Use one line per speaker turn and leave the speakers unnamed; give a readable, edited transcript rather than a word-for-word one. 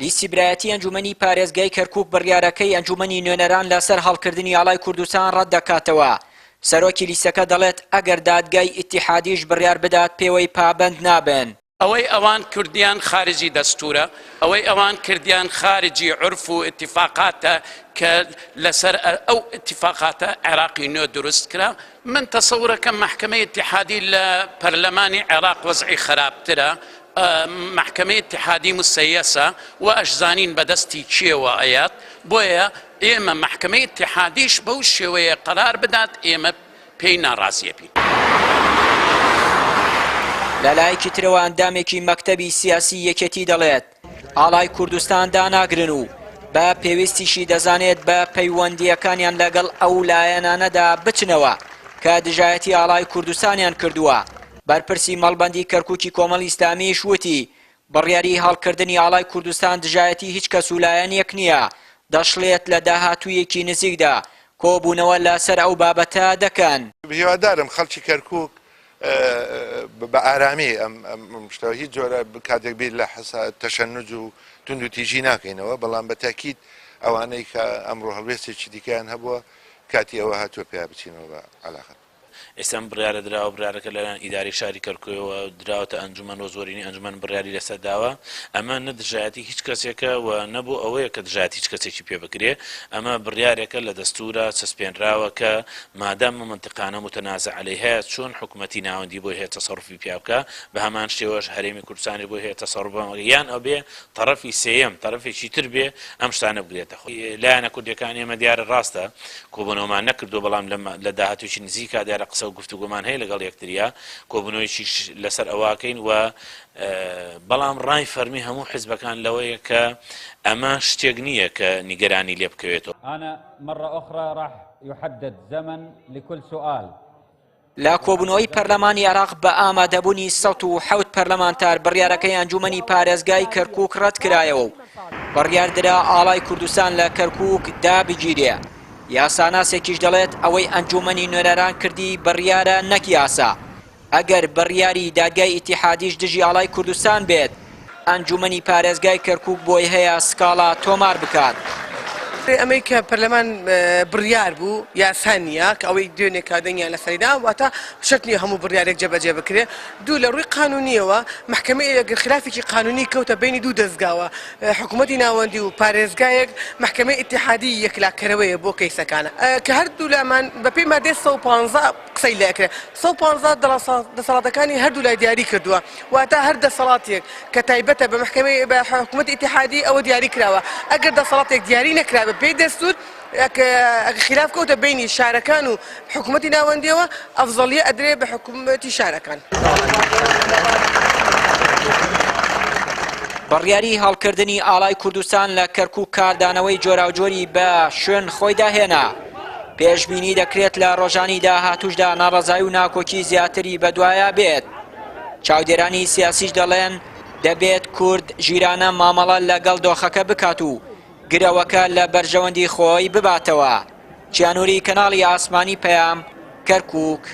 لیستی برایەتی ئەنجومەنی پارێزگای کەرکوک بڕیارەکەی ئەنجومەنی نوێنەران لەسەر هەڵکردنی ئاڵای کوردستان ڕەتدەکاتەوە، سەرۆکی لیستەکە دەڵێت ئەگەر دادگای ئیتیحادیش بڕیار بدات پێوەی پابەند نابن.
ئەوەی ئەوان کردیان خارجی دەستورە، ئەوەی ئەوان کردیان خارجی عورف و ئیتیفاقاتە کە لەسەر ئەو ئیتیفاقاتە عێراقی نوێ دروست کرا. من تەسەورەکەم مەحکەمەی ئیتیحادی لە پەرلەمانی عێراق وەزعی خراپترە، مەحکەمەی ئیتیحادی مسەیەسە و ئەشزانین بەدەستی کێوە ئەیات، بۆیە ئێمە مەحکەمەی ئیتیحادیش بەو شێوەیە قەرار بدات ئێمە پێی ناڕازی ئەبین.
لەلایەکی ترەوە ئەندامێکی مەکتەبی سیاسی یەکێتی دەڵێت، ئاڵای کوردستان داناگرن و بە پێویستیشی دەزانێت بە پەیوەندییەکانیان لەگەڵ ئەو لایەنانەدا بچنەوە کە دژایەتی ئاڵای کوردستانیان کردووە. بەرپرسی مەڵبەندی کەرکوکی کۆمەڵی ئیسلامیش وتی، بڕیاری هەڵکردنی ئاڵای کوردستان دژایەتی هیچ کەس و لایەنێک نییە، دەشڵێت لە داهاتوویەکی نزیکدا کۆبوونەوە لەسەر ئەو بابەتە دەکەن.
هیوادارم خەڵکی کەرکوک بە ئارامی ئەم شتە هیچ جۆرە کاتێک بیر لە تەشەنوج و توندوتیژی ناکەینەوە، بەڵام بە تاکید ئەوانەی کە ئەمڕۆ هەڵوێستێکی دیکەیان هەبووە کاتی ئەوە هاتووە پیا بچینەوە بە عەلاقەت.
ئێستا ئەم بڕیارە دراوە، بڕیارەکە لەلایەن ئیدارەی شاری کەرکوکەوە دراوەتە ئەنجومەن و زۆرینەی ئەنجومەن بڕیاری لەسەر داوە، ئەمە نە دژایەتی هیچ کەسێکە و نە بۆ ئەوەیە کە دژایەتی هیچ کەسێکی پێ بکرێ، ئەمە بڕیارێکە لە دەستوورا چەسپێنراوە کە مادام ئەم مەنتیقانە متنازع علیه چۆن حکومەتی ناوەندی بۆی هەیە تەسەروفی پیا بکا بە هەمان شێوەش هەرێمی کوردستانیش بۆی هەیە تەسەروف بەم یان ئەبێ تەڕەفی سێیەم تەڕەفێکی تر بێ ئەم شتانە بگرێتە خۆی لایەنە کوردیەکان ئێمە دیارە ڕاستە کۆبوونەوەمان نەکردووە بەڵام لە داهاتوویی نزیکا دیارە قسە و گفتوگۆمان هەیە لەگەڵ یەکتریا کۆبوونەوەیەکیش لەسەر ئەوەکەین و بەڵام ڕای فەرمی هەموو حزبەکان لەوەیە کە ئەمە شتێک نییە کە نیگەرانی لێ بکەوێتەوە.
أنا مرة أخرى راح يحدد زمن لكل سؤال.
لە کۆبوونەوەی پەرلەمانی عێراق بە ئامادەبوونی 107 پەرلەمانتار بڕیارەکەی ئەنجومەنی پارێزگای کەرکوک ڕەتکرایەوە و بڕیاردرا ئاڵای کوردستان لە کەرکوک دابگیرێ. یاساناسێکیش دەڵێت ئەوەی ئەنجومەنی نوێنەران کردی بڕیارە نەک یاسا. ئەگەر بڕیاری دادگای ئیتیحادیش دژی ئاڵای کوردستان بێت، ئەنجومەنی پارێزگای کەرکوک بۆی هەیە سکاڵا تۆمار بکات.
ئەمەی کە پەرلەمان بڕیار بوو یاسا نییە کە ئەوەی دوێنێ کە دەنگیان لەسەری دا واتە شەرت نییە هەموو بڕیارێک جێبەجێ بکرێ. دوو لە ڕووی قانونییەوە مەحکەمەی ئەگەر خلافێکی قانونی کەوتە بەینی دوو دەزگاوە حکوومەتی ناوەندی و پارێزگایەک مەحکەمەی ئیتیحادی یەکلاکەرەوەیە بۆ کەیسەکانە کە هەردوولامان بەپێی مادەی 115 قسەی لێ ئەکرێ. 115 دەسەڵاتەکانی هەردوولای دیاری کردووە واتە هەر دەسەڵاتێک کە تایبەتە بە مەحکەمەی بە حکوومەتی ئیتیحادی ئەوە دیاری کراوە ئەگەر دەسەڵاتێک دیاری نەکرابێ پێی دەستوور خلاف کەوتە بینی شارەکان و حکوومەتی ناوەندیەوە ئەفزەڵیە ئەدرێ بە حکوومەتی شارەکان.
بڕیاری هەڵکردنی ئاڵای کوردستان لە کەرکوک کاردانەوەی جۆراوجۆری بە شوێن خۆیدا هێنا. پێشبینی دەکرێت لە ڕۆژانی داهاتووشدا ناڕەزایی و ناکۆکی زیاتری بەدوایا بێت. چاودێرانی سیاسیش دەڵێن دەبێت کورد ژیرانە مامەڵە لەگەڵ دۆخەکە بکات و گرەوەکە لە بەرژەوەندی خۆی بباتەوە. چیانوری کەناڵی ئاسمانی پەیام، کەرکوک.